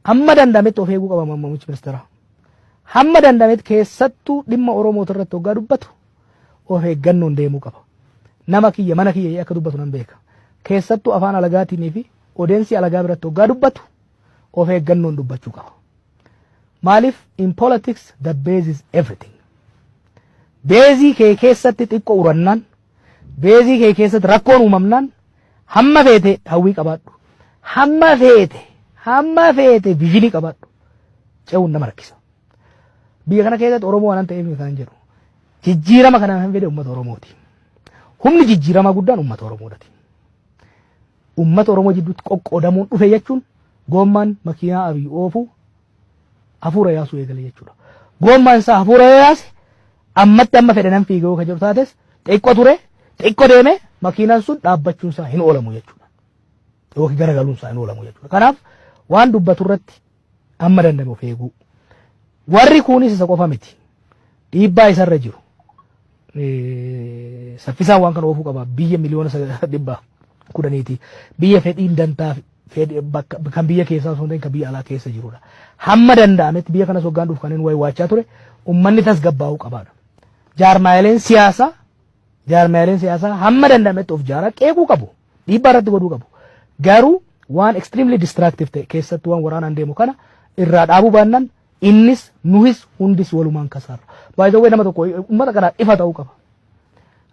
Hamma danda'ametti of eeguu qaba muummichi ministeeraa. Hamma danda'ametti keessattuu dhimma Oromoo irratti hoggaa dubbatu of eeggannoon deemuu qaba. Nama kiyya, mana kiyya akka dubbatu nan beeka. Keessattuu afaan alagaatiin fi odeensi alagaa biratti hoggaa dubbatu of eeggannoon dubbachuu qaba. Maaliif, in politics the base is everything. Base kee keessatti xiqqoo urannaan, base kee keessatti rakkoon uumamnaan, hamma feete hawwii qabaadhu. Hamma feete, hamma feete vision qabaadhu. Ce'uun nama rakkisa. Biyya kana keessatti Oromoo waan ta'eef kan jedhu. Jijjiirama kana kan fedhe uummata Oromooti. Humni jijjiiramaa guddaan uummata Oromoodhaati. Uummata Oromoo jidduutti qoqqoodamuun dhufe jechuun goommaan makiinaa Abiy oofu hafuura yaasuu eegale jechuudha. Goommaan isaa hafuura yaase, ammatti amma fedhe nan fiigee kan jedhu taates, xiqqoo ture, xiqqoo deeme, makiinaan sun dhaabbachuun isaa hin oolamu jechuudha. Yookiin garagaluun isaa hin oolamu jechuudha. Kanaaf waan dubbatu irratti amma dandame of eeguu. Warri kunis isa qofa miti. Dhiibbaa isarra jiru. Saffisaan waan kana oofuu qaba. Biyya 110,000,000ti. Biyya fedhiin dantaa kan biyya keessaa osoo hin ta'in kan biyya alaa keessa jirudha. Hamma danda'ametti biyya kanas hoggaan dhufu kanneen wayi waachaa ture uummanni tasgabbaa'uu qabaadha. Jaarmaayileen siyaasaa hamma danda'ametti of jaaraa qeequu qabu. Dhiibbaa irratti godhuu qabu. Garuu waan extremely destructive ta'e, keessattuu waan waraanaan deemu kana irraa dhaabuu baannaan, innis nuhis hundis walumaan kasaarra. Baay'ee nama tokko uummata kanaa ifa ta'uu qaba.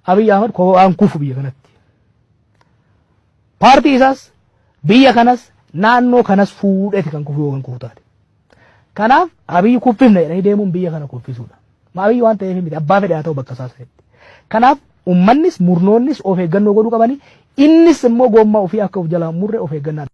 Abiy Ahmad kophaan kufu biyya kanatti. Paartii isaas, biyya kanas, naannoo kanas fuudheeti kan kufu yoo kan kufu taate. Kanaaf Abiyyi kuffifna jedhanii deemuun biyya kana kuffisuudha. Ma Abiyyi waan ta'eef miti, abbaa fedhe haa ta'u bakka isaa sanitti. Kanaaf uummannis murnoonnis of eeggannoo godhuu qabanii, innis immoo gommaa ofii akka of jalaa murre of eeggannaa.